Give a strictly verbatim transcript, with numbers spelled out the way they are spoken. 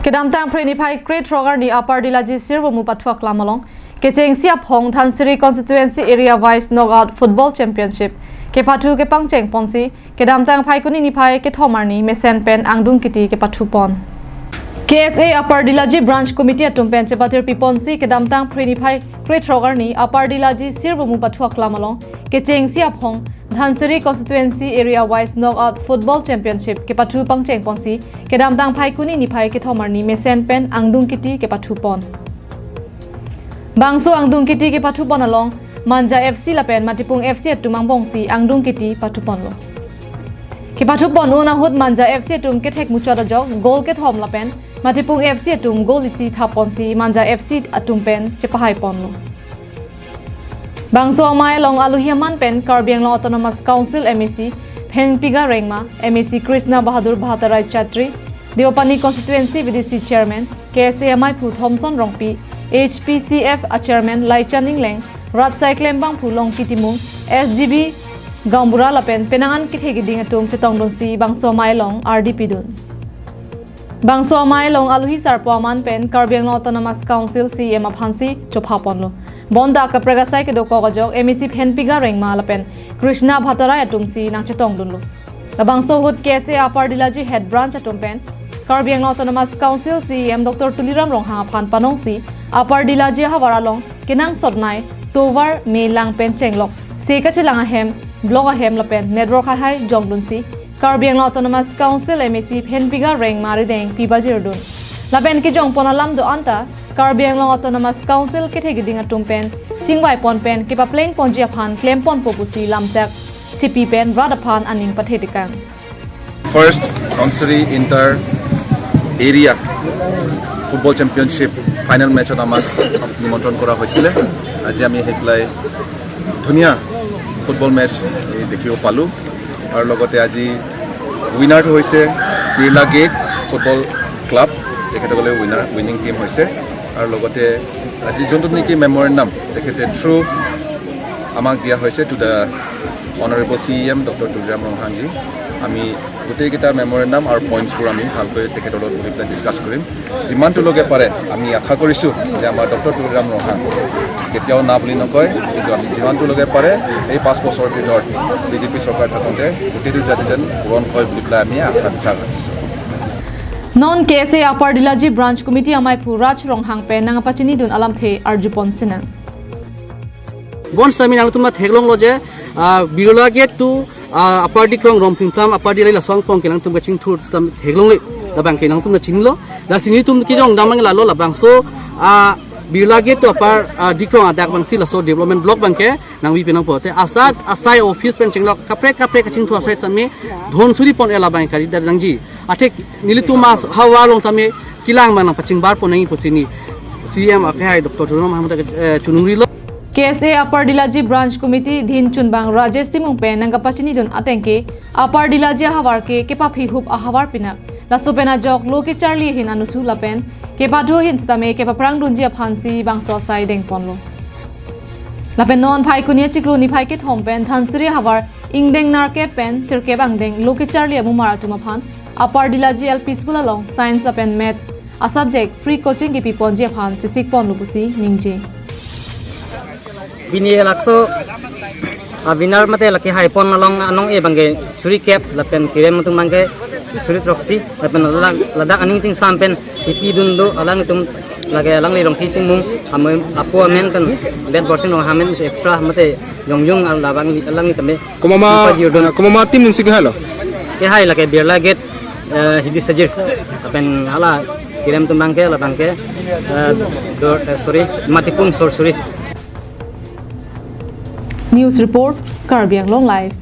Kedamtang Phre niphai krethrok arni Upper Dillaji Sirvomu pathu aklam along kechengsi aphong Dhansiri Constituency Area Wise Knockout Football Championship kepathu kepangcheng ponsi kedamtang Phaikuni niphai kethom arni mesen pen angdung kiti kepathu pon. K S A Upper Dillaji Branch Committee atum pen chepatir piponsi kedamtang Phre niphai krethrok arni Upper Dillaji Sirvomu pathu aklam along kechengsi aphong Dhansiri Constituency Area Wise Knockout Football Championship kepathu pangcheng ponsi kedamtang Phaikuni niphai kethom arni mesen pen angdung kiti kepathu pon. Bangso angdung kiti kepathu pon along Manja F C lapen Matipung F C atum angbongsi angdung kiti pathu ponlo. Kepathu pon un ahut Manja F C atum kethek muchot ajok goal kethom lapen Matipung F C atum goal isi thap ponsi Manja F C atum pen chepahai ponlo. Bangso amei along aluhi aman pen Karbi Anglong Autonomous Council M A C Phenpiga Rengma, M A C Krishna Bahadur Bhattarai Chatri, Deopani Constituency V D C Chairman, K S A amaiphu Thomson Rongpi, H P C F a Chairman Laichan Ingleng, Ratsai Klembangphu Longki Timung, S G B Gaonbura lapen penang an kethek kiding atum chetongdunsi bangso amei along ardi pidun. Bangso amei along aluhi sarpo aman pen Karbi Anglong Autonomous Council C E M aphansi chopha ponlo. Bonta kaprek asai kedokok ajok M A C Phenpiga Rengma lapen Krishna Bhattarai atumsi nangchetongdunlo. Labangso ahut K S A Upper Dillaji Head Branch atum pen Karbi Anglong Autonomous Council C E M Doctor Tuliram Ronghang aphan panongsi Upper Dillaji ahavar along kenangsot nei tovar me lang pen chenglok se kachelang ahem, block ahem lapen network haihai jongdunsi Karbi Anglong Autonomous Council M A C Phenpiga Rengma arideng pibajirdun. Lapen kejong pon alam do-an ta Karbi Anglong Autonomous Council kethek kiding atum pen chingvai pon pen kepapleng ponji aphan klem ponpo pusi lamchak chipi pen rat aphan aning pathe tekang. First Dhansiri Inter Area Football Championship final match-ত আমাক নিমন্ত্ৰণ কৰা হৈছিলে। আজি আমি আহি পেলাই ধুনীয়া ফুটবল মেচ এই দেখিব পালোঁ। আৰু লগতে আজি উইনাৰটো হৈছে বিৰলা গেট ফুটবল ক্লাব, তেখেতসকলে উইনাৰ উইনিং টিম হৈছে। আৰু লগতে আজি যোনটো নেকি মেমৰেণ্ডাম তেখেতে থ্ৰু আমাক দিয়া হৈছে to the Honorable C E M Doctor Tuliram Ronghang ji। আমি গোটেইকেইটা মেমৰেণ্ডাম আৰু পইণ্টছবোৰ আমি ভালকৈ তেখেতৰ লগত বহি পেলাই ডিছকাছ কৰিম। যিমানটোলৈকে পাৰে আমি আশা কৰিছোঁ যে আমাৰ ডক্টৰ তুলিৰাম ৰংহাং কেতিয়াও না বুলি নকয়, কিন্তু আমি যিমানটোলৈকে পাৰে এই পাঁচ বছৰৰ ভিতৰত বিজেপি চৰকাৰ থাকোঁতে গোটেইটো যাতে যেন পূৰণ হয় বুলি পেলাই আমি আশা বিচাৰ ৰাখিছোঁ। Non K S A Upper Dillaji Branch Committee amaiphu Raj Ronghang pen nangpachinidun alamthe arjupon sinang. Bonsitame nangtum theklonglo je, ah, Birla Gate to, ah, Upper Dikrong Rongphimphlam, Upper Dillai laso angbong ke nangtum kachingthur sitame theklongle, labang ke nangtum chinilo. Lasi nelitum kejong dam abang lalo labangso, ah, Birla Gate to Upper, ah, Dikrong adak abangsi laso development block abang ke nangpi pinangpo. Te asat asai office pen chenglok kaprek kaprek kachingthur asai sitame dhon suri pon-e labang kali dar nangji. Athe nelitum ahavar along tame kelang abang nangpachingbar pon nangji pusi neli C E M akehai Doctor Tuliram Ronghang ta, eh, chonungrilo. K S A Upper Dillaji Branch Committee dhin chunbang Rajesh Timung pen nangkapachinidun ateng ke Upper Dillaji ahavar ke kepaphi hup ahavar pinak. Laso pen ajok lo kecharli ahin anuthu lapen kepado ahin sitame kepaphrangdunji aphansi bangso asai dengponlo. Lapen non Phaikuni achiklo niphai kethom pen Dhansiri ahavar ingdeng nerkep pen sirkep angdeng lo kecharli amumar atum aphan Upper Dillaji L P School along Science lapen Maths a subject free coaching kepiponji aphan chesikponlo pusi ningje. Bini lakso a winner mate lake haipon along anong-e abang ke suri kep lapen kerem atum abang ke suri throksi lapen ladak, ladak aning chingsam pen kipidun do alanglitum lake alangli Rongki Timung amen apo amen pen Bet Borsing Ronghang amen isi extra mate jongjong labang alangli tame. Komat ma, pajir dun. Komat ma team atumsi kehailo? Kehai lake Birla Gate, eh, Hidi Sajir. Lapen hala kerem atum abang ke, labang ke, eh, dor, eh, sorry, Matipung Sorsuri. News report, Karbi Anglong Live.